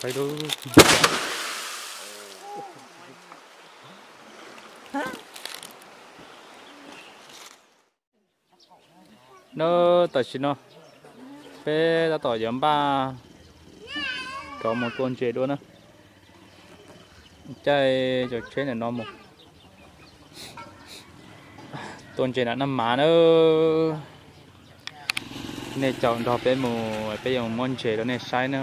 No tam sim no peb tab tom yuav npaj rov mus tua ntses dua na. Caij cov tsheb ntawm no mus tua ntses nram Naj Mav na. Nej caum nrog peb mus, peb yuav muab ntses rau nej saib na.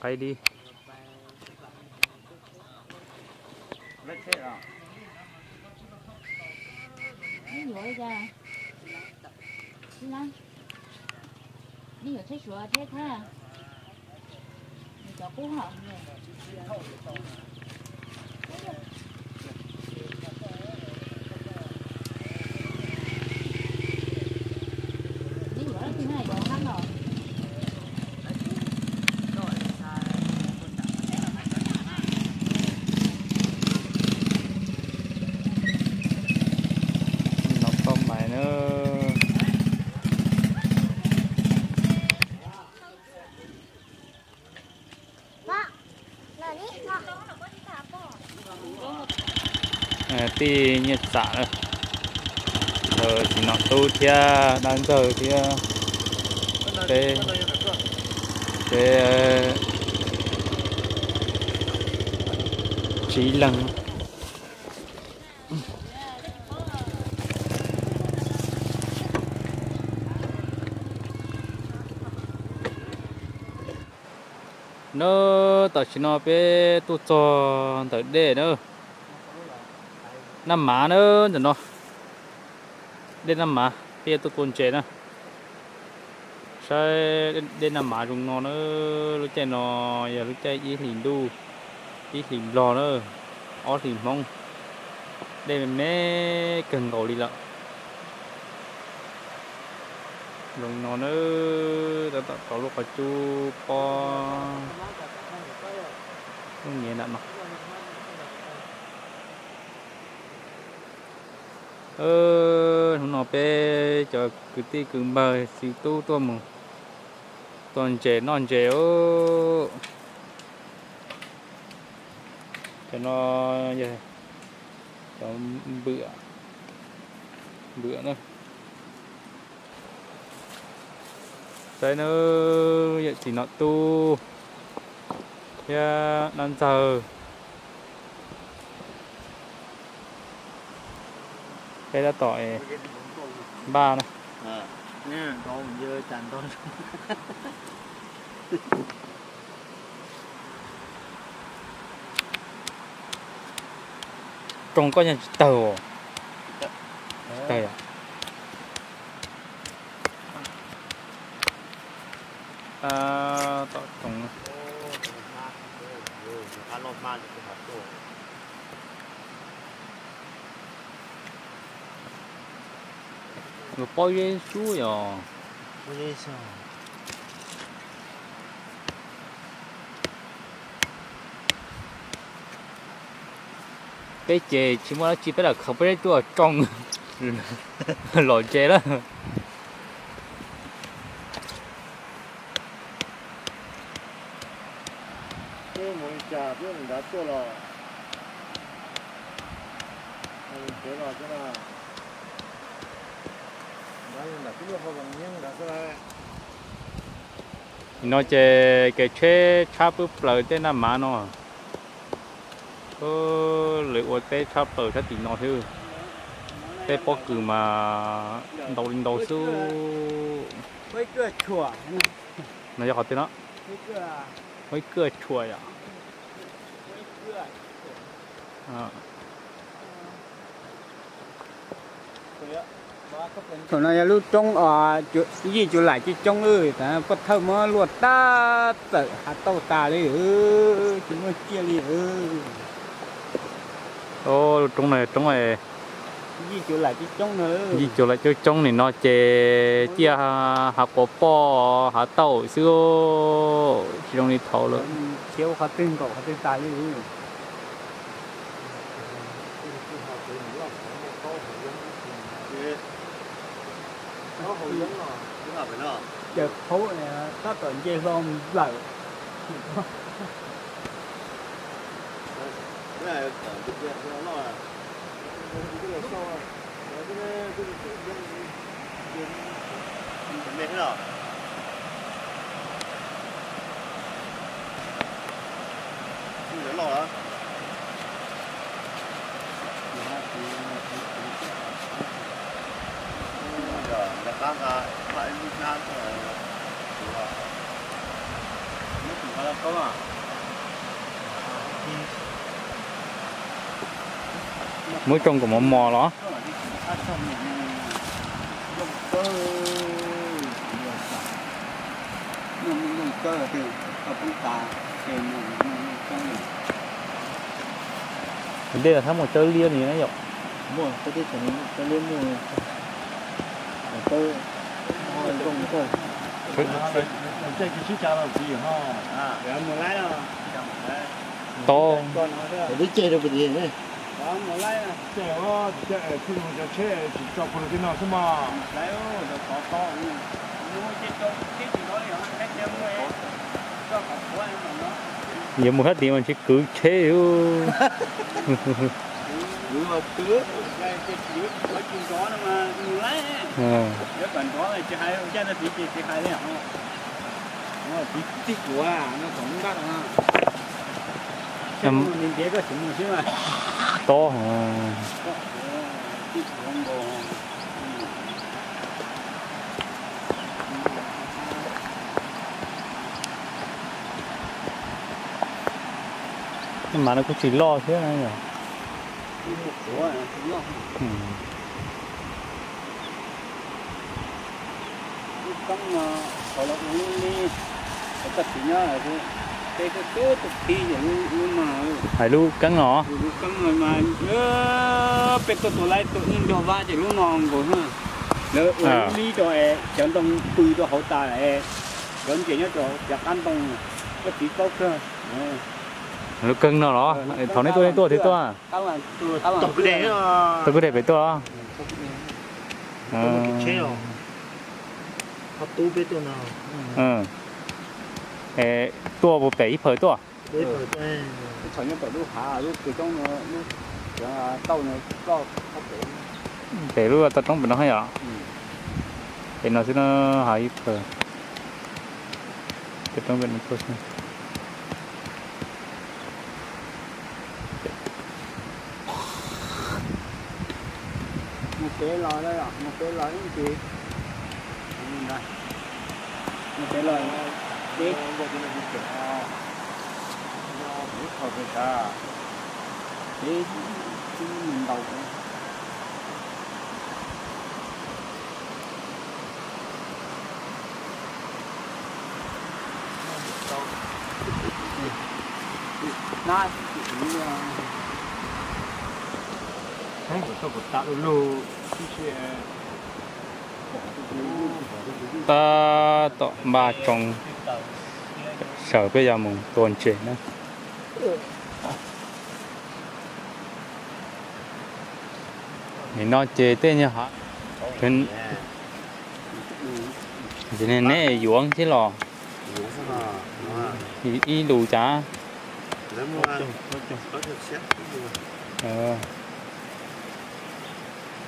Qaib dib. Nov poj mais na. Tij Nyiaj Txam na, txiv Nom Tub thiab dab ntxawg thiab peb, peb tsib leeg. Na, tam sim no peb tuaj txog ntawm dej na, Naj Mav na, ntawm no dej Naj Mav, peb yuav tuaj tua ntses na. Saib dej Naj Mav zoo no na, lub caij no yog lub caij ib hlis ntuj, ib hlis Nplog na, ob hlis Hmoob, dej me me kawg nkaus li lawm. Zoo no na, tab tom tau lub qhov cub pob lub nyiav nram no. Hnub no peb cov kwv tij kwv npawg txiv tub tuaj mus tua ntses noj ntses os. Cov no yog cov npwam, npwam na. Saib na, yawm txiv Nom Tub thiab dab ntxawg. Peb tab tom npaj na. Rooj koj yeej tsis tawg os. Tsis tawg yom. Tom rooj. Nws pob zeb xwb yom. Peb ces tsis muaj dab tsi, peb lam khaws pob zeb tuaj rooj los ntses lawm. Nim no ces kev tsheb tshab pwb plaws tej Naj Mav no. Lawv ua teb tshab plaws sab tim no thiab. Tej pob kws mas ntau li ntau xwb. No yog qhov twg no? Ib Kwj Tshuam yom. Thaum no yog lub roob Yij Cuv Laim coob coob, Pov Thawj muab luaj tab txawm hav tauj tas li, tsis muaj ciaj li. Lub roob no roob Yij Cuv Laim coob coob no, Yij Cuv Laim coob coob nim no ces ciaj hav quav poj hav tauj xwb, tsis zoo li thaud lawm. Khiav ua qhov twg nkaum qhov twg tas li. Ces qhov tab tom nce hlo nplawm. Muab tsoo kom mos mos los. Dej los txhob mus tsawb liab li na yom. Tau. Yuav mus sab tid mas tsis kwv tsheb. Tob. Mas no kuj tsis loj thiab na yom. Lub keeb no, qhov los ua lub li, qhov txoj kev nyob, peb tuaj tuaj tuaj khi ces lub no, hais lub keeb no, lub keeb no mas peb tuaj tua laib tuaj ib nrog vaj ces lub no nkaus na. Lawv ua lub li rau es cov ntoo pw rau hauv tas, cov ntses nyob rau cov qab ntoo, koj txiv paub kawg. Lub keeb no los thaum nej tuaj nej tuaj twg tuaj? Tau kwj deg pem tuaj los? Tuaj puas pem ib phaws tuaj? Pem lub toj roob pem no yom? Pem no xwb no, hav ib phaws. Toj roob pem no tuaj xwb. Mus pem los, mus pem los ib ntsis. Mus pem los, peb, peb, mus ntaus. Tab tom npaj tsoo sawv peb yuav mus tua ntses na. Nim no ces tej nyuag hav, neb yuav thiab los? Ib lus cas?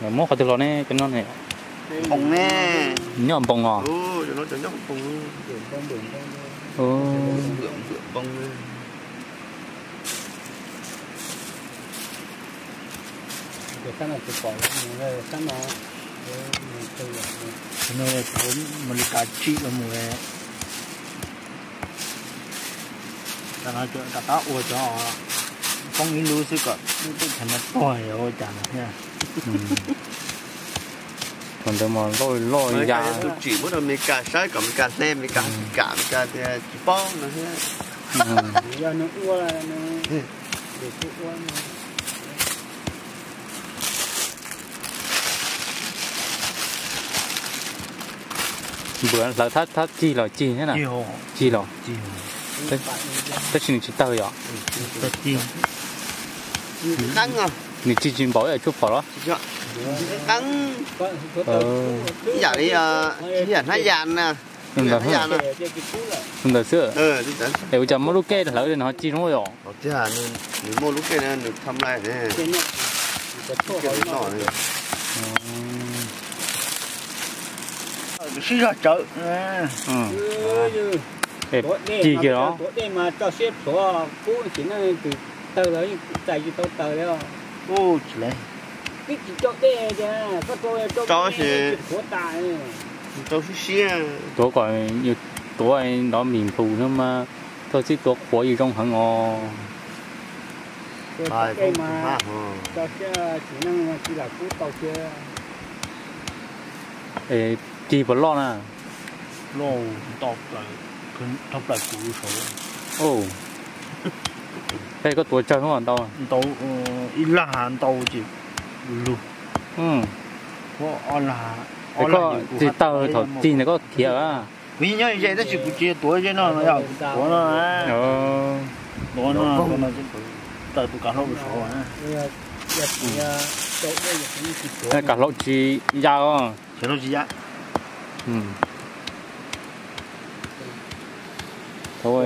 Muab qhov twg los ne cov no ne? Nyob npoos os. Mus li kas tsim los mus. Rov qab ua cov poob ib lub xwb kom lub teb chaws no tuag ua cas no thiab. Thaum ntawd mas loj loj ya. Tus tsim muab rau Meskas saib kom Meskas hle, Meskas tsis kam, Meskas tias tsis paub no thiab. Npawg hlawv thab thab cig los cig thiab na. Cig los. Tab sis nws tsis tawg yom? Nws cig tsis npaum tshuaj phom los? Qeeb, ib yam li, ib yam hnab yas na. Hnab yas na. Tus ntawd xwb. Es ua cas muab lub kej hlawv no cig zoo yom? Nws muaj lub kej na, nws tham lais ne. Sib zog tsawv. Cig kiag los. Tuav dej mas tso siab plhuav kub, tsis ne tus tawg los yeej txais tsis tau taws li. Tsis, tsis tso dej tiag, koj tso, tso tsis qhuav tas. Tso siab siab. Tuav kom, tuav nrov mis nplus no mas, koj txib tuav qhuav yeej zoo heev os. Tso siab tsis neej tsis lam kub tau thiab. Cig puas loj na? Loj, ntau plaws, thoob plaws kuv lub saud. Peb koj tuav tsawg hnub ntau? Ntau, ib laj ntau ces lug. Koj tsis tawg thaum cig ntawd koj khiav a? Kuv yeej nyob ze tab sis kuv tsis tuav ze no, yog kuv tuav no, tuav no, tawg tus kav hlau saud. Kav hlau tsis ya os. Kav hlau tsis ya. Thaum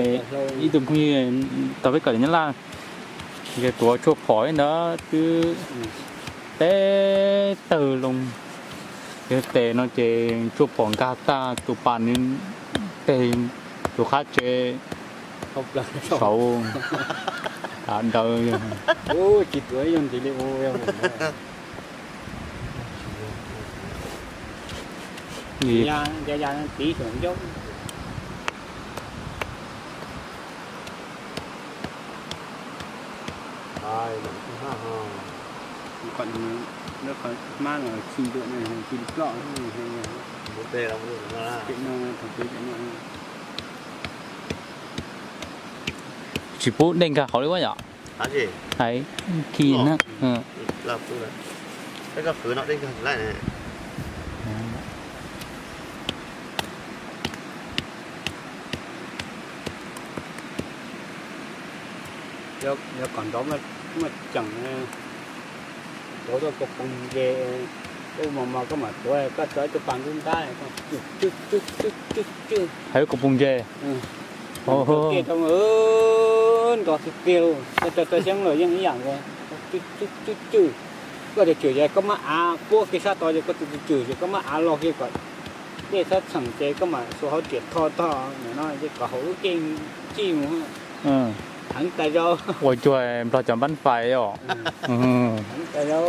ib tug phooj ywg tau peb kawm Nyab Laj, ces tuav tshuaj phom li ntawd twb peb tawg loo. Yog tes no ces tshuaj phom nkag tag tus pas nws teg tus qab tsev saud daws. Tsis pub dej nkag hauv li ua yom? Hais khi na. Yog kom nrov muaj ceem, tuav tuaj koj poos ntses, ub mos mos koj mam tuav, koj tso ib tug pas ntub ntab, hais koj poos ntses. Tiag rau, nrov tiag tiag, koj tso tso xyoob los yeej ib yam nkaus. Cwj cwj, koj tias cwm ces koj maj av puab kiag sab tod ces koj tus cwm ces koj maj av los kiag kom dej sab txheem ces koj mam xuas hauv riam tho tog ntawm no ces kom hauv lub kej cij mus. Heev tas zog. Ua cuag Nplog cov npab fais os. Heev tas zog.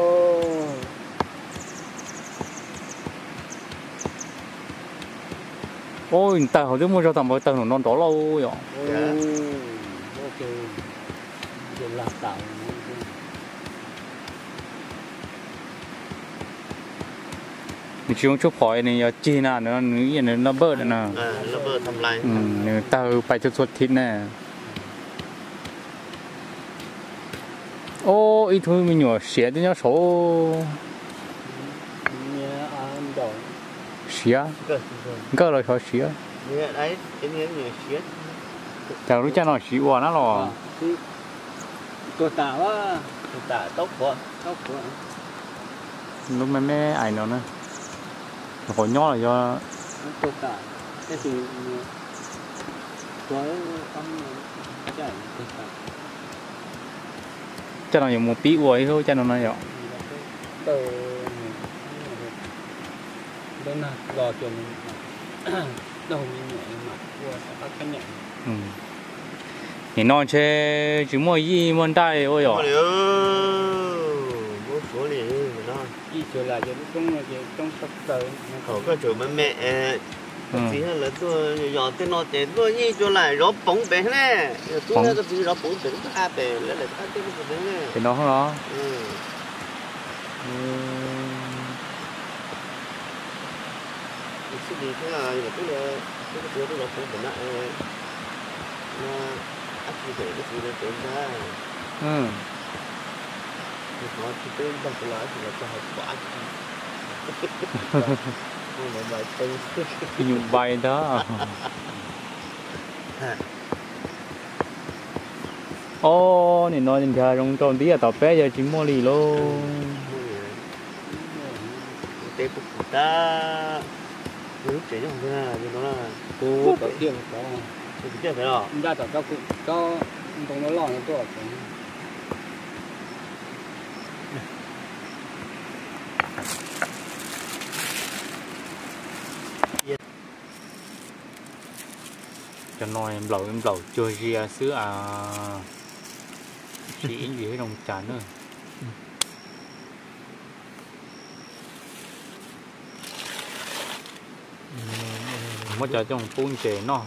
Ua tawg hauv twb muaj zog tas npaum tawg nraum no nrov lauj yom. Nws tsis zoo tshuaj phom, nws yog cig na, nws nws npawj na. Nws tawg pais txhua txhua thib na. Ob, ib tug me nyuam siav twb nyob saud. Siav, nkawj los xyov siav. Cas lub caij no siv ua na los? Lub me me ais no na, qhov nyob los yog. Caij no yuav mus pib ua ib lub caij no no yom. Nim no ntshe tsis muaj yij muaj nraij ua yom. Thaum koj tseem me me, txiv lawv tuaj yos tej no ces tuaj yij cua laim zov poov pem ne. Yog tub koj txiv zov poov pem lub qab pem lawv lawm qab teb koj txiv ne. Pem no los. Xij li thiab, yog tub, tub koj txiv tuaj zov poov pem no, no ab tsi pem koj txiv lawv pem ntag. Hnov tsis peb npog kuv los ab tsi los txog hauv pom ab tsi. Nyuj vais ntag. Ob, nim no nrhiav zoo rau ntiab tom peb yog tsis muaj li lauj. Peb puag pem tab, lub tsev nyob hauv no, kuv tau tiaj, kuv tiaj pem los nraj tom tsob ntoo loj loj no tuaj. Cov no nplaum nplaum cuag zias xwb as, tsis ib ntsis zoo cas na. Muab cov coj pub ntses noj.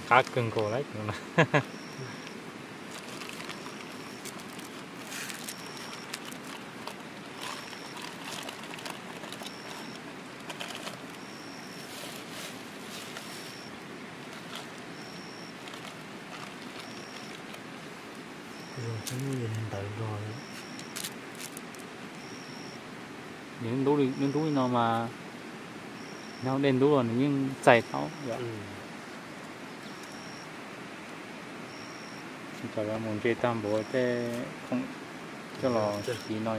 Qab kawg nkaus lawm. Ntawd, nws ntub li no mas, nyob dej ntub los nws yeej txais tau. Tsis tas mus ntse tag npaum tej khoom coj los siv no,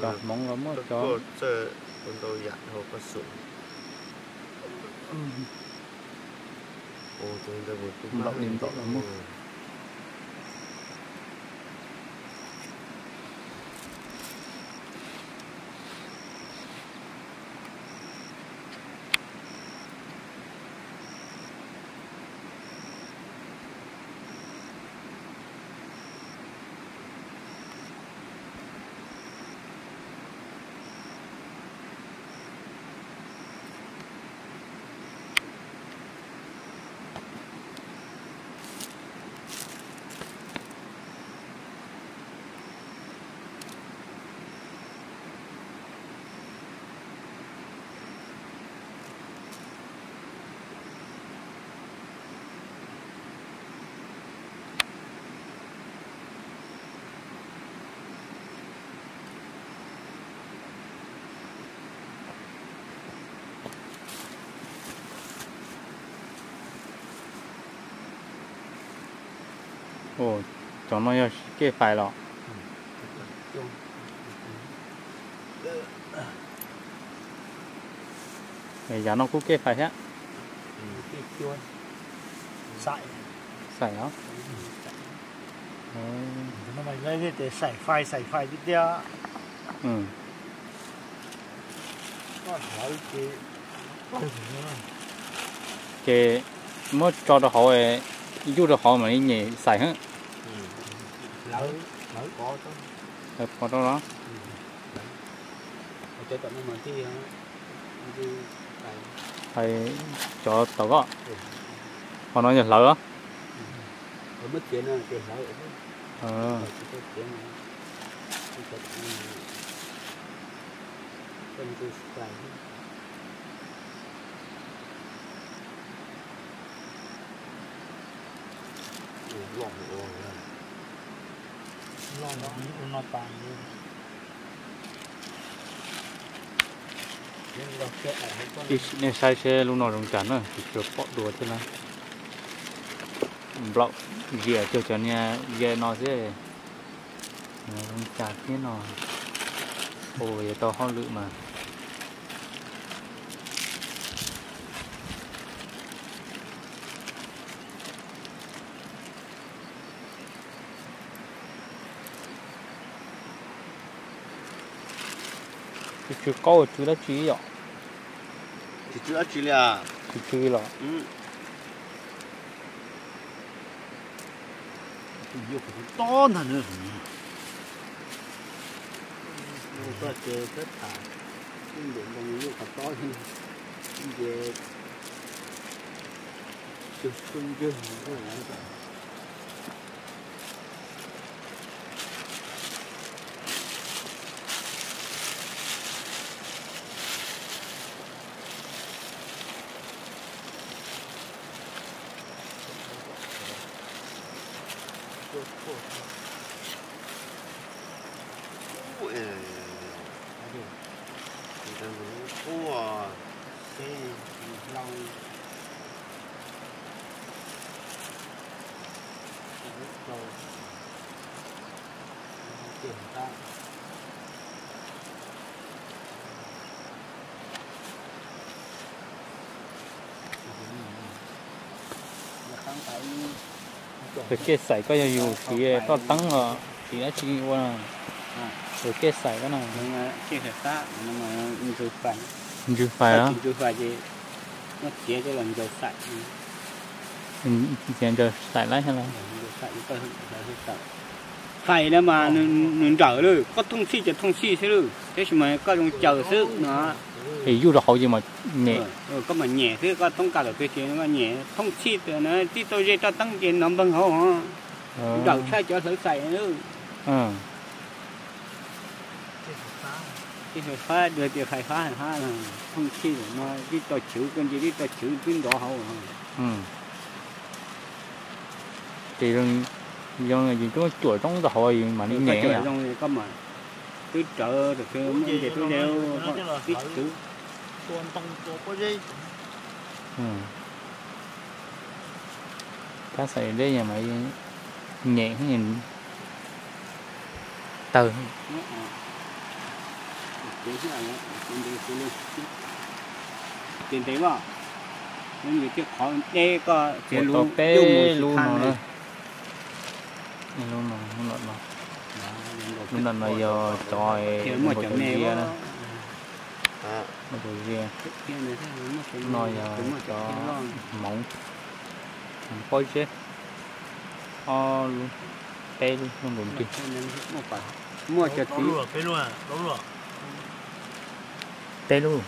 cov hmoov los muab cov ntau yam dhau qhov xum. Nplaum li nplaum los muaj. Cov no yog kej fais los? Yav no kuj kej fais thiab. Xais os. Xais fais tiag tiag. Ces muab tso rau hauv, yuj rau hauv mam li nyem xais heev. Lawv pov rau los? Hais cov tau koj, qhov no yog hlawv los? Ib sim nej saib seb lub no zoo cas na, tsis tshua pom dua thiab na. Nplaum zias cuag cov niag ze no xwb. Zoo cas thiab no. Ua yuav tau hauj lwm mas. Tsis tsw qaub tsw dab tsi yom? Tsis tsw dab tsi li as. Tsis tsw los? Yuav kuv tob ntag na. Koj ces koj tham, yuav ntoo yuav qhov tob, ces tsw tsw ntswg. Ua, seb hlau. Tus kej xaim koj yog yus siv toj teeb los siv dab tsi ua? Tus kej xaim koj na. Ntsws fais los? Txiav ntsws xaim lawm los? Fais na mas nws nrawm lawm, koj thooj txhij ces thooj txhij xwb lawm, tab sis mas koj zoo caws xwb no. Es yuj rau hauv ces mas nyem. Koj mas nyem xwb, koj thoob kas lawm twg ces koj nyem thooj txhij, tib tau ze roj teeb ces nov npeeg hauv. Nrawm tshaj cov hlawv xaim lawm. Tij fais fab, dua tias fais fab hab, thooj txhij no tib tau chwv, koj ntsia tib tau chwv twb nrov hauv. Ces yog yus cuab cuam zoo rau hauv yus mam li nyem. Koj mam twb rawv, twb rawv, tib chwv. Kab xaim deb mas nyem tawg. Ces ntev, nws thiaj qhov deb, koj txiav lub peb lub no na. Lub no, lub no no yog cov muaj cov me ziab na. Muaj cov ziab. No yog cov hmoov, hmoov pob zeb. Ob lub, peb lub nkaus nrig. Muaj cov txiv. Peb lub.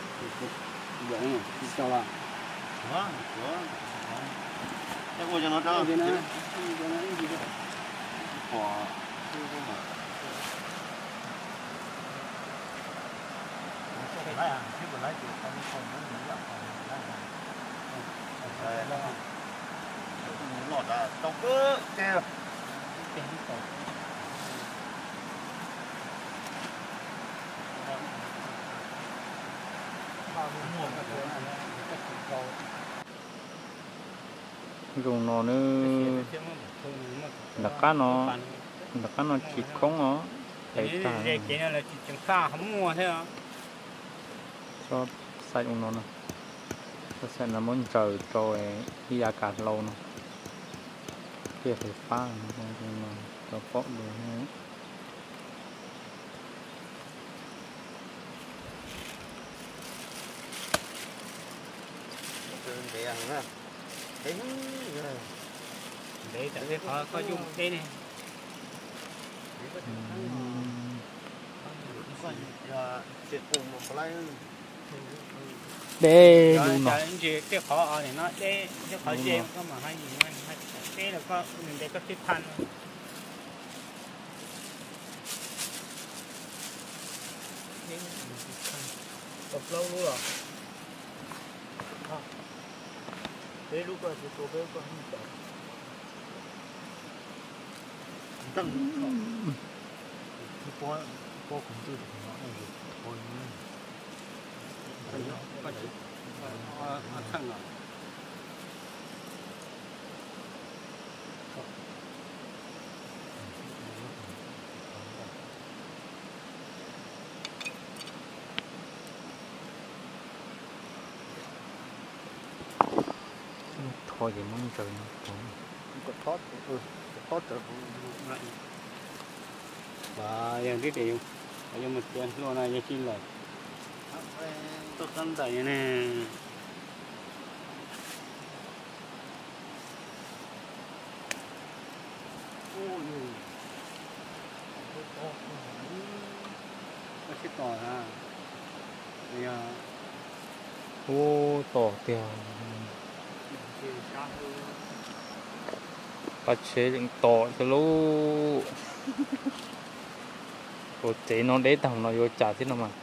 Zoo no na, nram qab no, nram qab no tsis khoob os, pem tag. Txhob xaim zoo no na, txhob xaim no muab ntsaws rau ib yav kav hlau no, thiaj fais fab no, rau pom dua. Ntev, ntev, qhov koj yuj deb ne. Deb lug no. Tej qhov no deb, tej qhov ze koj mam hais, deb los koj ntev koj thiaj thaj no. Tau plaub lub los? Peb lub koj tsis tua, peb lub koj mus tau. Pob, pob kuv ntsuj tus no, pob no. Thov ces muab ntsaws no. Thov, thov ntsaws. Mas yog tib ces yuav mus txiav hlua no yog tsis lawm. Tuaj qab ntawm ne. Sib tos, ub, tos tiag. Qab tsheb yeej tos thiab lauj. Ua tsev no deb tag no yuav cas thiab no mas.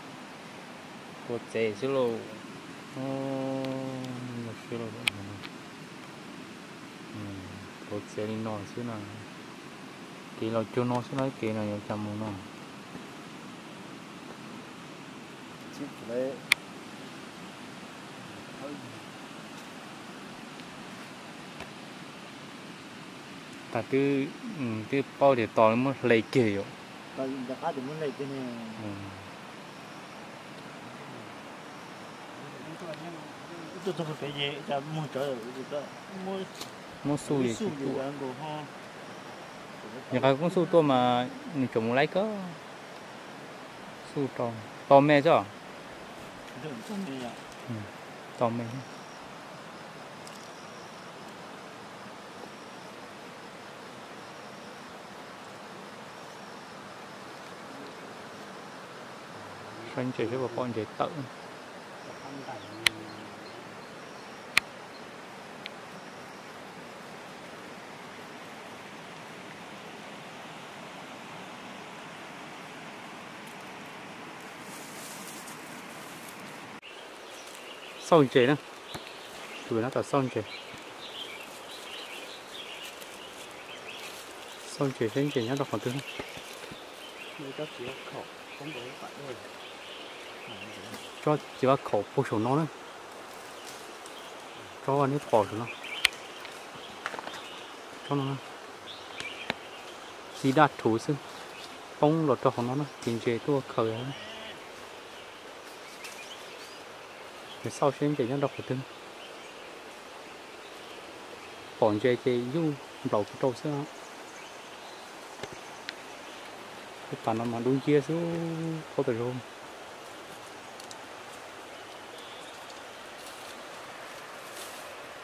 Ua tsev xwb lauj. Ua tsev li no xwb na. Kev los cuag no xwb na, kev no yuav cas mus no. Tas twb, twb paub tias tos muab hle kiag yom. Rov qab tias muab ntes tiag ne. Muab xub li xub. Yog qhov koob xub tuaj mas nws tseem mus laib koj. Xub rau to me xwb. To me. Saib ntses seb puas pom ntses tawm. Xauj ntses na, tus no tam xauj ntses. Xauj ntses saib ntses nyob rau qhov twg na. Tsob txiv vaj khaum puag saum no na. Tsob neb pom saum no. Tsob no txiv daj rhuv xwb, poob los rau hauv no na ces ntses tuaj khaws. Nws xauj seb ntses nyob rau qhov twg. Pom ntses ces yuj nplaum kuv rau xwb. Lub pas no mas dub nciab xwb, paub tas zog.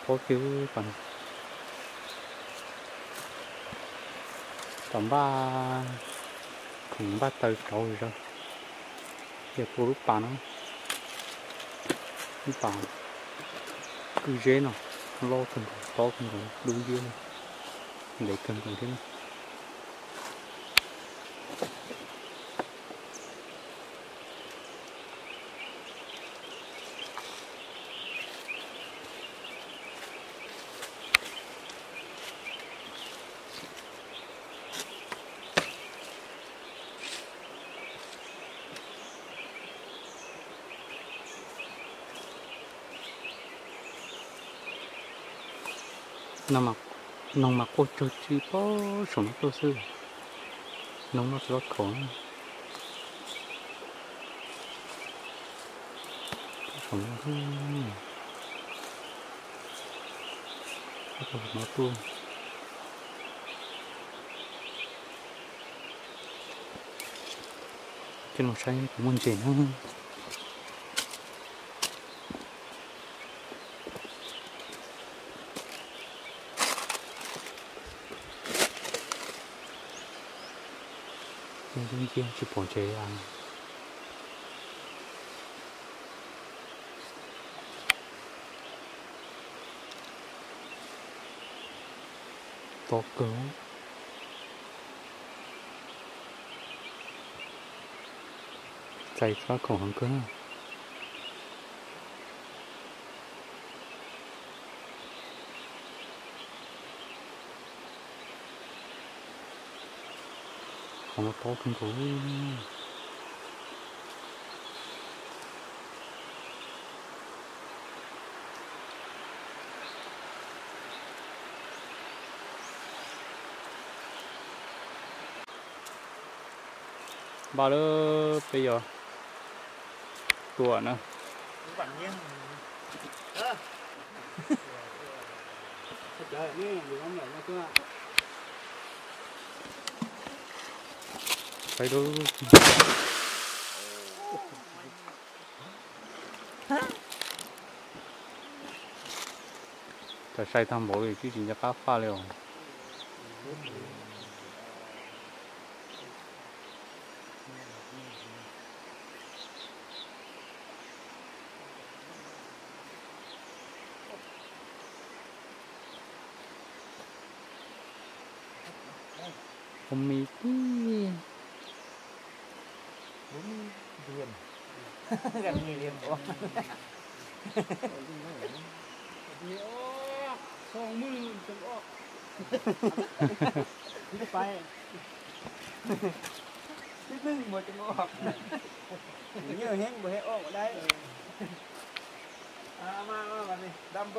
Paub kiag lub pas no. Rov npaj, npaj taws rauv zog. Yog tua lub pas no, lub pas kwj zeb no, loj kawg nkaus, tob kawg nkaus, dub nciab, ntev kawg nkaus thiab na. Noog mas quaj tsawg tsi pab saum no tuaj xwb. Noog noj txiv vaj khaum na. Saum no, saum no tuaj. Coj los saib puas muaj ntses na. Dub nciab tsis pom ntses li. Tob kawg. Txais txiv vaj khaum heev kawg na. Qhov no tob kawg nkaus. Npaj lawm, peb yuav tua na. Saib lub, tsam sai tag npaum li twb tsis nco qab faj li os. Ua me tib.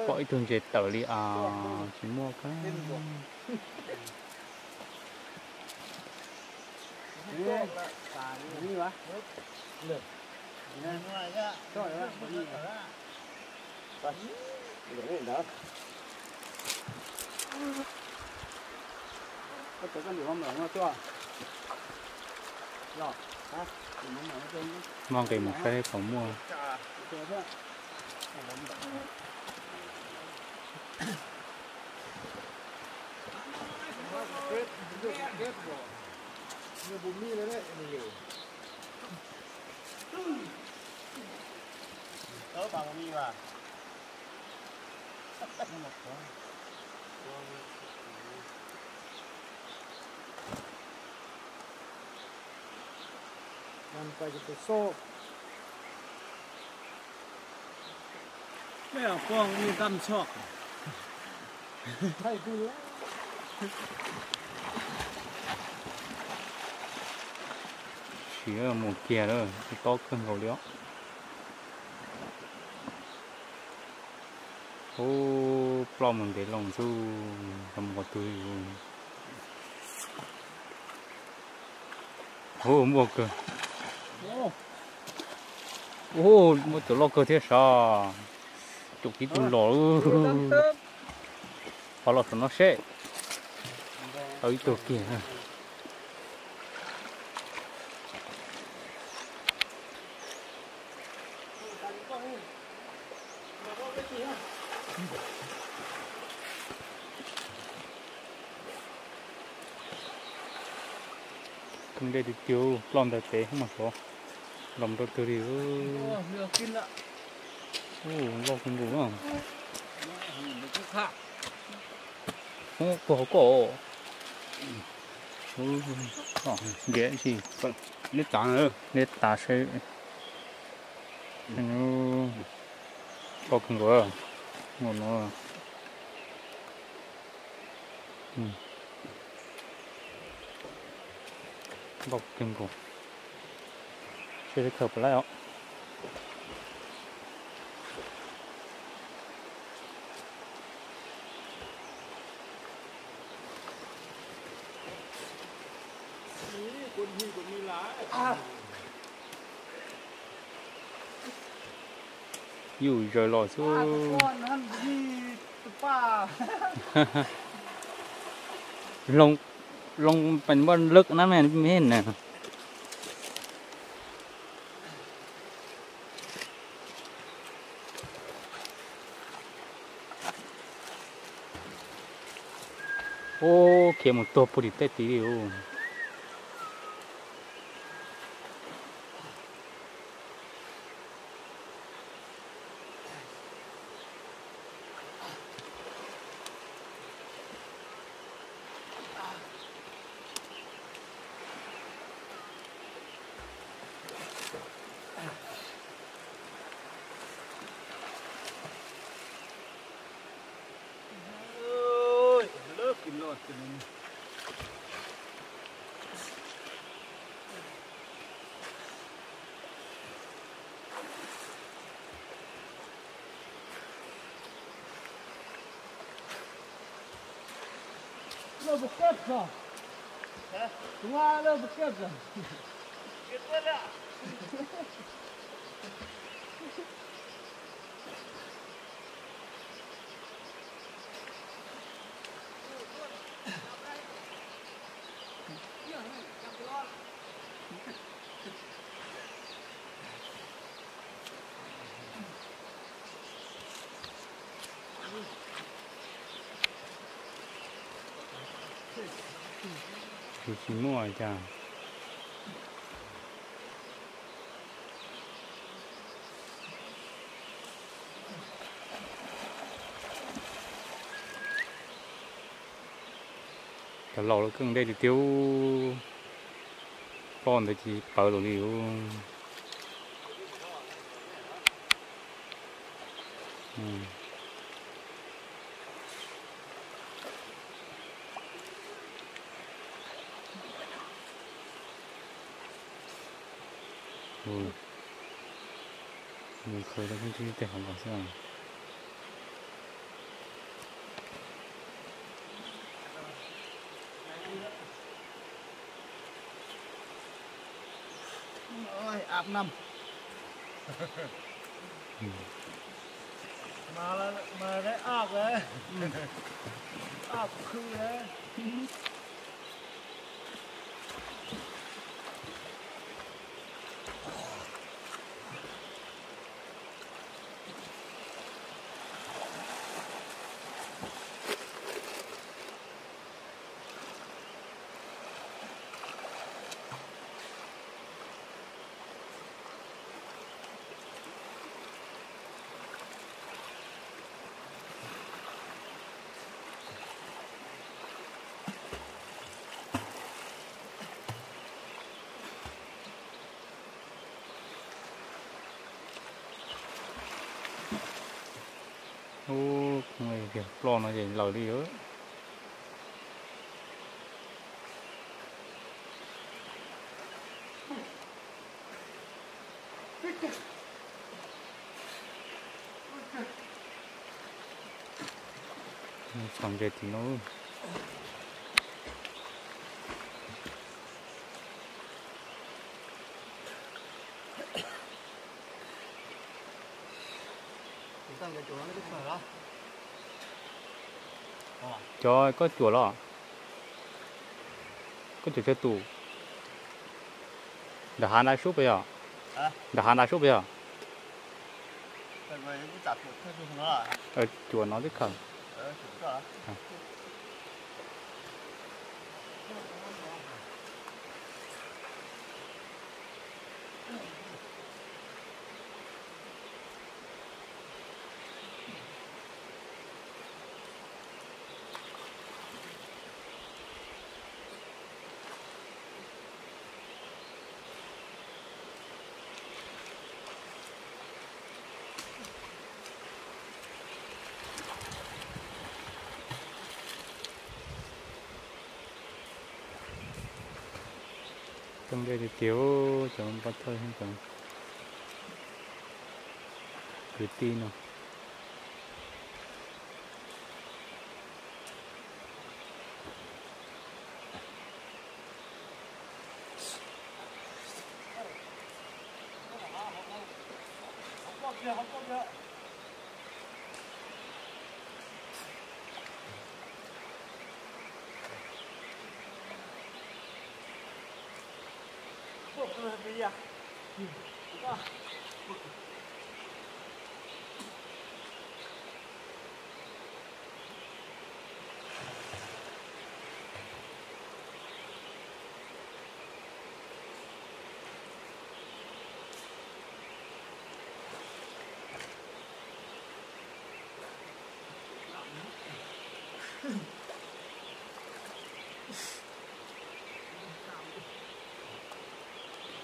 Pom ib tug ntses tawm li os, tsis muaj kab. Maj nqis mus saib puas muaj. Siav mus kiag lawm, tob kawg nkaus li os. Ub, ploj mus ntev loo xwb, tsis mus qhov twg li. Ub, muaj kawg. Ub, muaj cov loj kawg thiab sav. Caum tib tug los. Qhov los saum no seb. Tau ib tug kiag. Keej dej tiag tiag, ploj ntawm pem mas sov los rau twg li. Loj kawg nkaus. Ub, puag hauv ko. Ntiav tsis, neb tav, neb tav seb. Loj kawg nkaus, nkaus no. Loj kawg nkaus. Seb khaws puas laib os. Yus zaws los xwb. Loo, loo pes npaj lwm na me me na. Ub, khiav mus tuag puag tim tej tid li os. Tsis muaj cas. Cov laus lawv keej dej tiag tiag, ploj ntawd tsis pawv lawm li os. Mus khaws rau tej hauv los xwb. Ab năm. Mà là, mà đấy ốc đấy. Ốc khư đấy. Ub, yog ploj no ces lawm li. Txhom ntses tim no. Cov koj cuam los? Koj cuam tsawg tus? Nram hav nrad sub puas yog? Nram hav nrad sub puas yog? Cuam no twb khaws. Coob dej tiag tiag, cov pov thawj cov kwv tij no.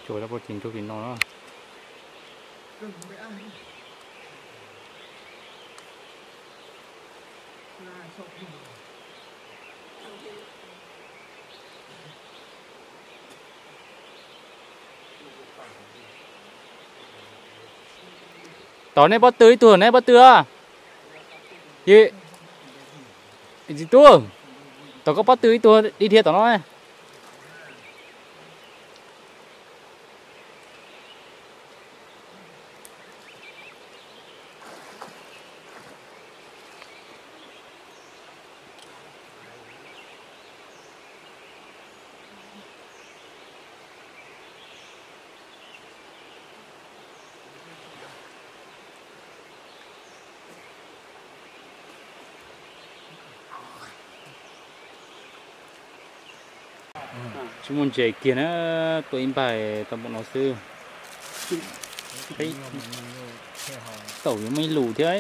Tsuas rau puag tim ntug tim no na. Tom nej pob tw ib tug, nej pob tw. Txiv tub, tom koj pob tw ib tug ib dhia tom no. Tsis muaj ntses kiag na, tua ib npaig tau npaum no xwb. Taum yuav muaj ib lus thiab.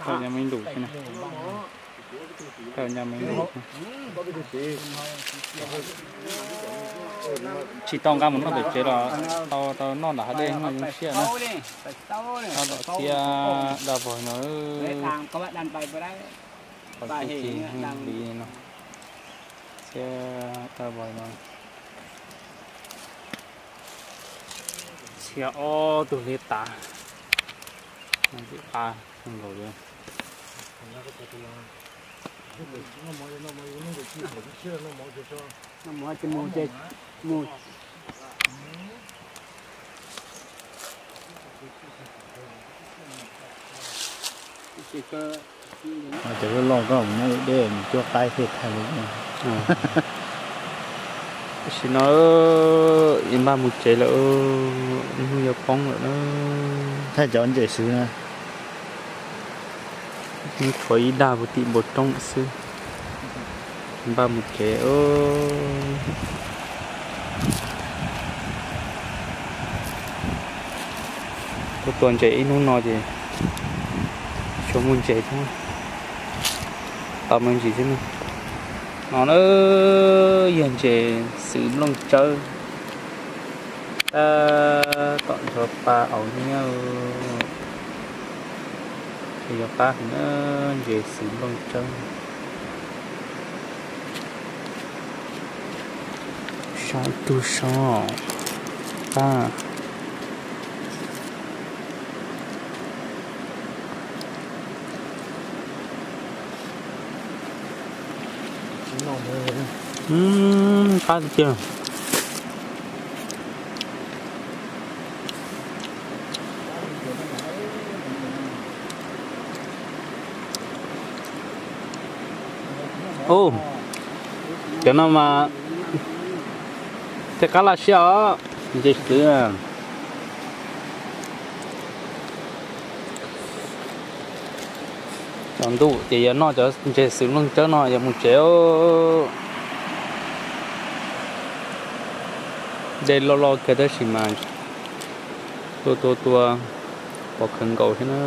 Taum yuav muaj ib lus thiab. Taum yuav muaj ib lus. Tsis tau nqa mus noj tom tsev los tau, tau noj nram hav dej no zoo siab na. Tau dom txiab daj vog no. Qhov txi txiv li no. Txiab daj vog no. Txhia ob tug liab tav. Ntxim qab nkaus li. Noj mov ces mus ces mus. Cov loj loj koj mus nyob deb deb mus cuab qaib thiaj thaij li. Tam sim no npaj mus tsev lawm, hnub yuav poob lawm na. Thaij cov ntses xwb na. Tshuav ib dag puv tim npoo roob xwb. Npaj mus tsev. Tuaj tua ntses ib hnub no ces tsuas muaj ntses thiab, tau me ntsis xwb na. No na, yog ntses xwb nplooj tsawb, tab tom nrho pa aus nyiab, yuav qab heev na, ntses xwb nplooj tsawb. Sab ib tug sab, pab. Qab tiag tiag. Ub, cov no mas tej qab laj siab os, ntses xwb. Tsaus ntuj ces yuav noj cov ntses xwb nplooj tsawb no yuav mus tsev. Dej loj loj kiag tab sis mas tua tua tua pom khaws nkaus thiab na.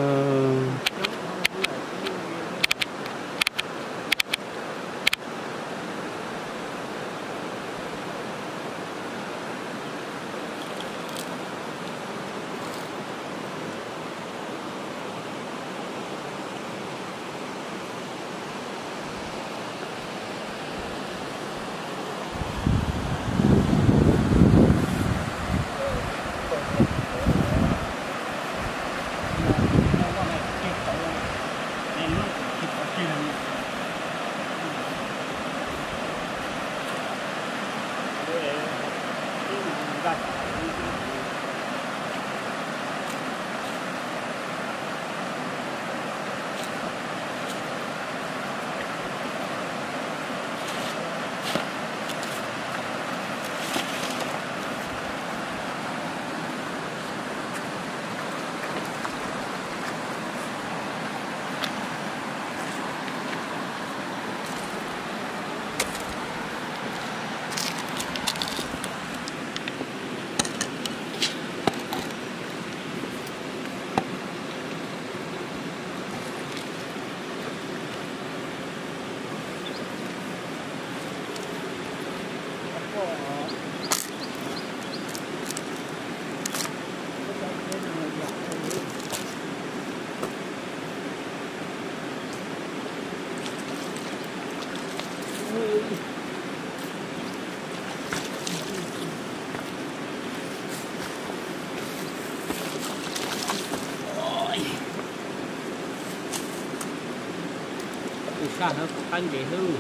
Tus saj hawb kuv qab ntev hwb.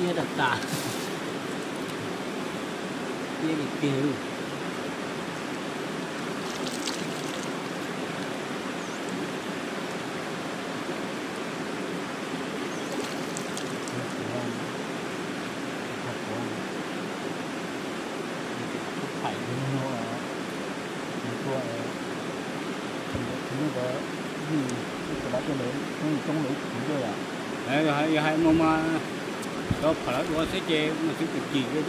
Nyiaj tas tas. Nyiaj li tiag. Yog hais mus mas cov phom lawv dua xwb ces mus xwb tus cim yeej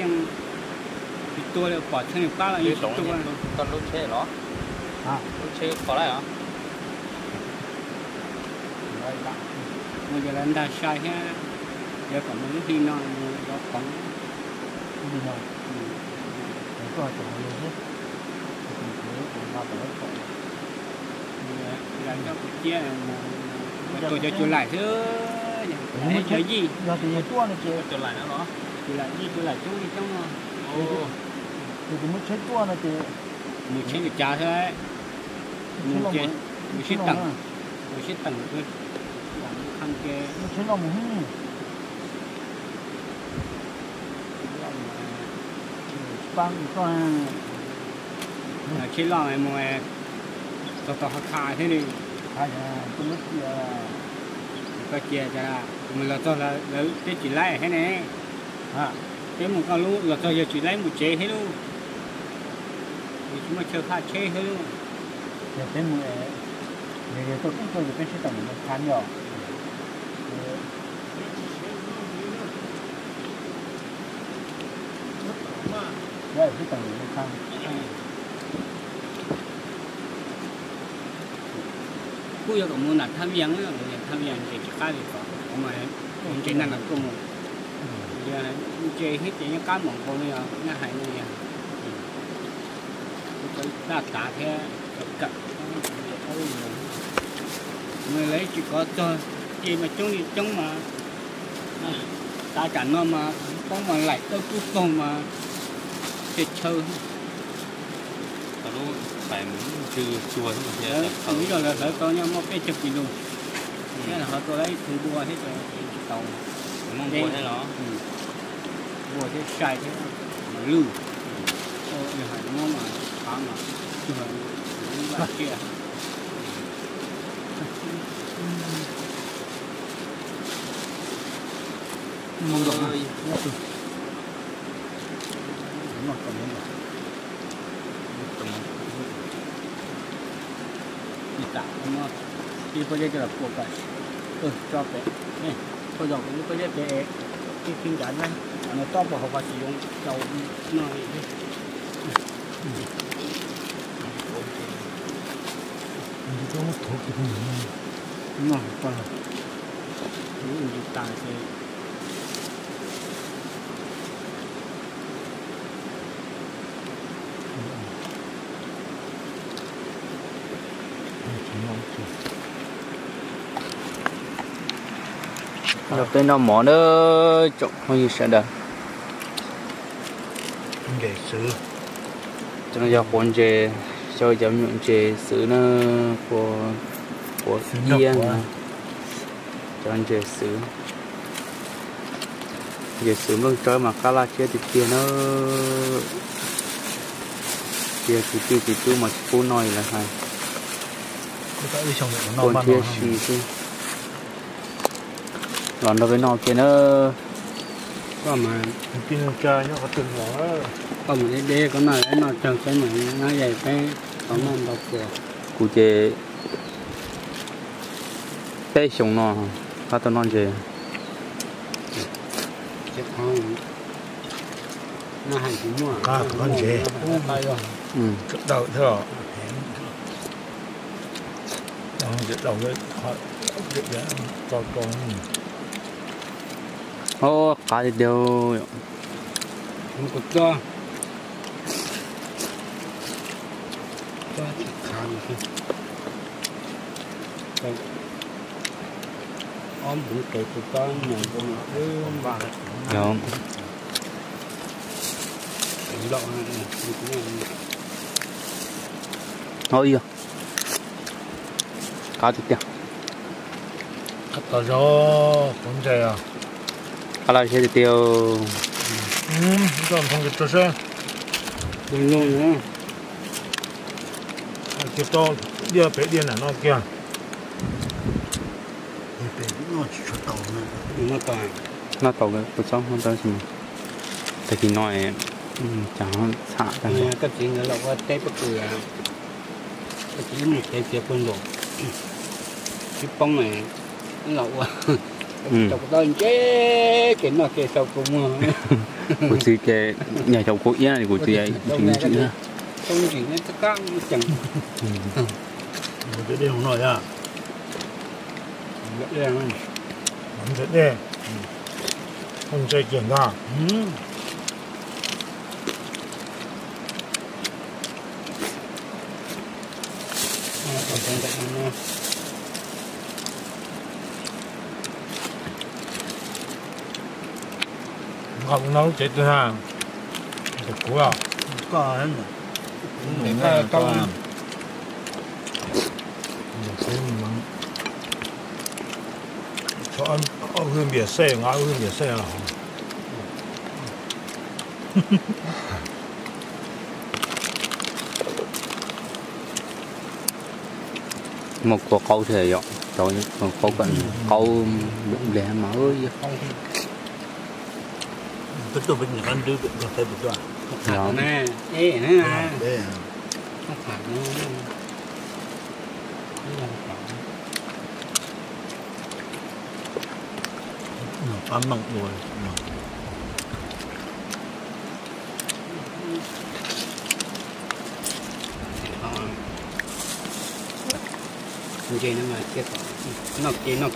tsis tua li, pom txheej pab los yeej tsis tua. Tau lub tsheb los? Lub tsheb phom lawm os. Mus ces lawv ntag sai thiab, yog kom mus lub hli no mus zov khoom. Yog coj kuv ciab mus tua cov cua laim xwb, cov yij. Cua laim no los? Cua laim yij cua laim coob li coob no. Tus muab tsheb tuaj no ces mus tsheb li cas thiab. Mus ces mus sib teem, mus sib teem, mus qhee ces mus tsheb no mus hwb. Tsheb loj mus Txog tau ho kha thiab li. Koj cia, mus los txog lawv twb tsis laib thiab ne. Peb mus koj lub los txog yog tsis laib mus tsev thiab lauj. Tsis muaj chaw kha tsheb thiab lauj. Yog peb mus, yog yog tuaj peb tuaj yog peb sib tau mus kha li os. Kuj yog kom mus nram Thaj Vias, Thaj Vias ntses tsis qab li tod, ntses nag los kuj mus. Ntses thiab ces nyob qab npaum nkaus li os, nyob hais li os. Daj tav thiab kawm, lawv tsis kov txog, ces mas coob li coob mas, tav tsam no mas poob mas laim tawb kub tog mas, ces chaw. Ib zaug lawv hlawv tau nyob muaj peb caug kis lus, thiab ho tua lawv ib tug npua thiab ces tsis tau. Npua thiab sai thiab, lwj, hais muab mas qav mas cuag vaj tsiaj. Ib pob zeb coj los puag pem, tso pem, puag zog ib pob zeb pem, tib tib ncav na, no tob puag hauv qhov tsis zoo rau no li. Ntsis tas ces Yog peb noj mov na, tsoom phooj ywg sawv daws. Tseem yog quav ntses, cov me nyuam ntses xwb na, quav, quav iab, cov ntses xwb. Ntses xwb nplooj tsawb mas qab laj tshiab tiag tiag na. Tiag tsis tij tsis tub mas tsis pub noj li lawv hais. Ua nrhiav si xwb. Los nrog peb noj kiag na. Koj mus deb deb koj noj, noj tsawg peb mus nyob, peb tau noj ntau kua. Kuv ces peb xyoo no qab tau noj ntses. Qab tau noj ntses, dawm thiab os. Qab tiag tiag. Yog, qab tiag tiag. Qab laj siab tiag tiag. Diaj pem diaj nram no kiag. Noj tau, kuv txob muab tau si. Tag kis no cas txham tag. Koj txiv nkawd los ua teb pob kws, koj txiv mus tsev txiav puag nraum, tsis poob los ua, tau kuv tau ntse, ces noj ces sau kua muag. Kuv txiv ces yog cov kua iab kuv txiv tsis ntsim na. Tau ntsim na, txhob kab cees. Ntse dej no, ntse dej, ntse kiag ntag. Nqa mus noj lub tsev twg na? Kuv, ob hwj npias xej, nqa ob hwj npias xej los. Muaj kua qaub thiab yom, cov qaub, qaub npleg mas.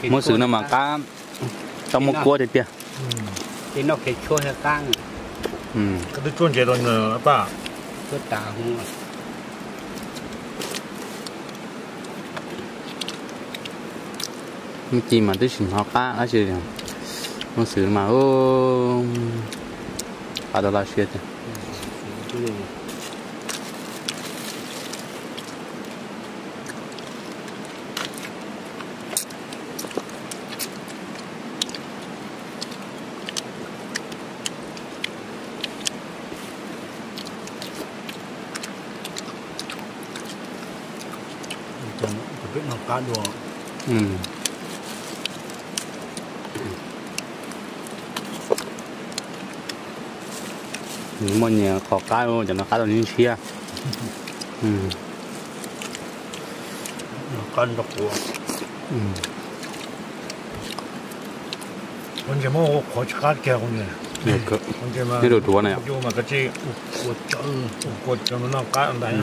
Muab xwb no mas qab, tau muaj kua tiag tiag. Twb tsuaj ntses rau nws pab. Muab ci mas twb tsis hnov qab dab tsi li. Muab xwb mas qab tau laj siab tiag. Peb noj qab dua. Muaj nyias qhov qab, cov no qab tau ntshiab. Qab nrog quav. Quav ntses muab ua qhuav tsis qab kiag qhov ntses. Ib lus ruav na yom. Mas kav tsij ua tsawv, ua tsawv mas noj qab ntag.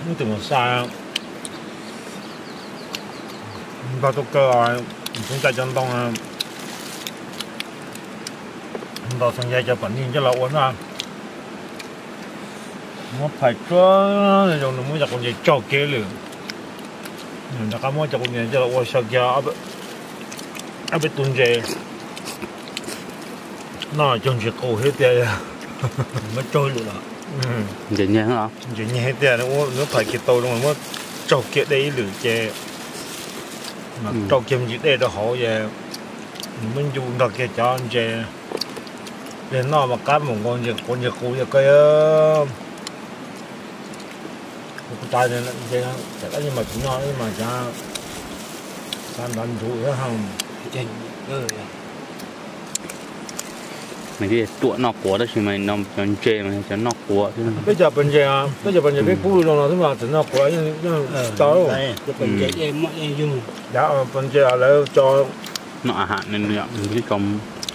Ib tug mus xa npog tuaj kaw, txoov cai cov ntoo, ntaus txoov cai cov pam nij coj los ua na. Muab phais tsuag zoo nws muab cov quav ntses tsaug kiag lawm. Nws rov qab muab cov quav ntses coj los ua xyaw kiag ob peb tug ntses. Noj cov ntses qus thiab tiag. Muab tsaug lawm los? Ntses nyeg, ntses nyeg thiab tiag, muab phais kiag tau zoo muab tsaug kiag dej ib lwm ces rau kiag me ntsis dej rau hauv ces nws muab ncu nrog kiag cov ntses. Noj mas qab mus nkaus ntses quav ntses qus yog koj. Kuv tas ntses, tab sis mas tsis noj mas cas xav nrov ntsuv thiab. Nws twb tuam noj quav tab sis mas no cov ntses mas cov noj quav thiab. Peb cov pas ntses, peb cov pas ntses peb pub zoo no xwb mas txawm noj quav yeej tau. Pas ntses lawv tso noj a ham, tso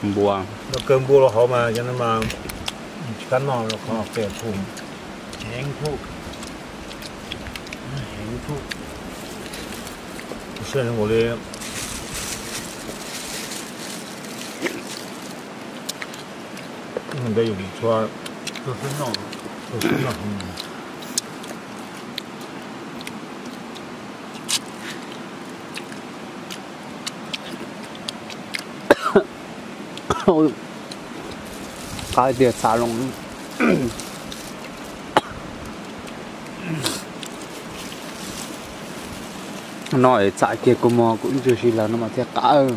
npua, noj kaw npua rau hauv mas cov no mas tsis kam noj qhov qia pum. Siab nkaus li. Ntawd yus li txhua, txhua xwb no. Qab tiag txav loo. No es txam kiag kua muag kuv ib ntsis si lawm no mas thiaj qab.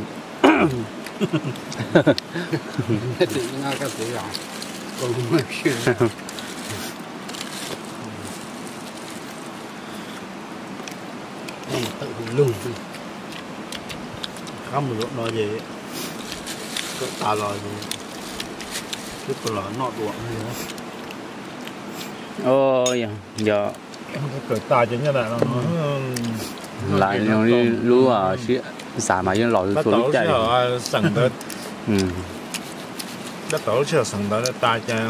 Qab mus zaum no ces kawm tas los twb los noj dua. Yog kawm tas ces nyob lam lub sib xav mas yeej los txhua lub caij. Tab tom lub sij hawm xeem ntawd tas ces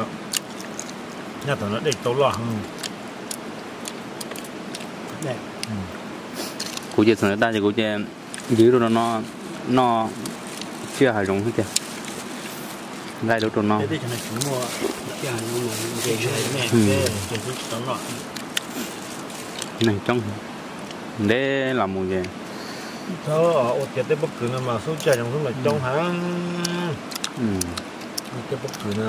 nyob thaum no dej tau loj heev. Kuv ces txheem ntawd tag ces kuv ces ncig rau no, noj tsiaj hav zoov xwb tiag. Nqaij lub rau no. Neeg coob, ntev los mus ces. Ua tias tej pob kws no mas xub tsiaj zoov xwb mas coob heev. Tej pob kws no,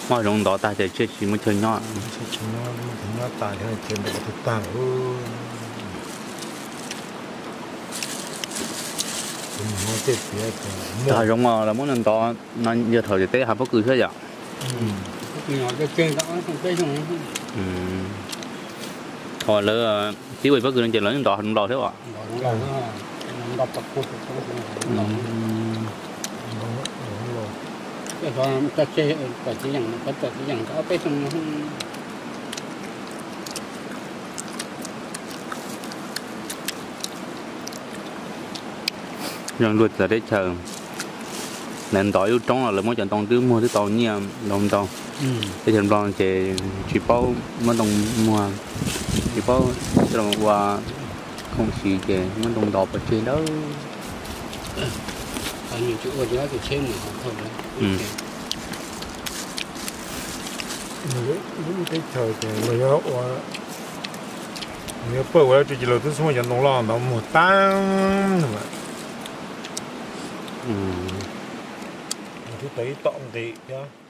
mob zoov ntov tag ces tsiaj tsis muaj chaw nyob. Nyob tas ntawd tag. Hav zoov los muab ntov no yog thaum teb hav pob kws xwb yom. Thaum lawv tib ua pob kws no ces lawv ntov nplaus thiab os. Zoo luag txawv teb chaws, lawv ntov ib lub roob los lawv muab cov ntoo twb muag twb tau nyiaj ntau ntau. Teb chaws Nplog ces tsis paub muab ntoo muag, tsis paub coj los ua khoom siv ces muab ntoo ntov pov tseg ntawd. Lub teb chaws ces luag yuav ua, luag yuav pawj ua dab tsi ces luag twb txhob muab cov ntoo loj ntawd muag tag. Luag twb tau ib tom nqi thiab.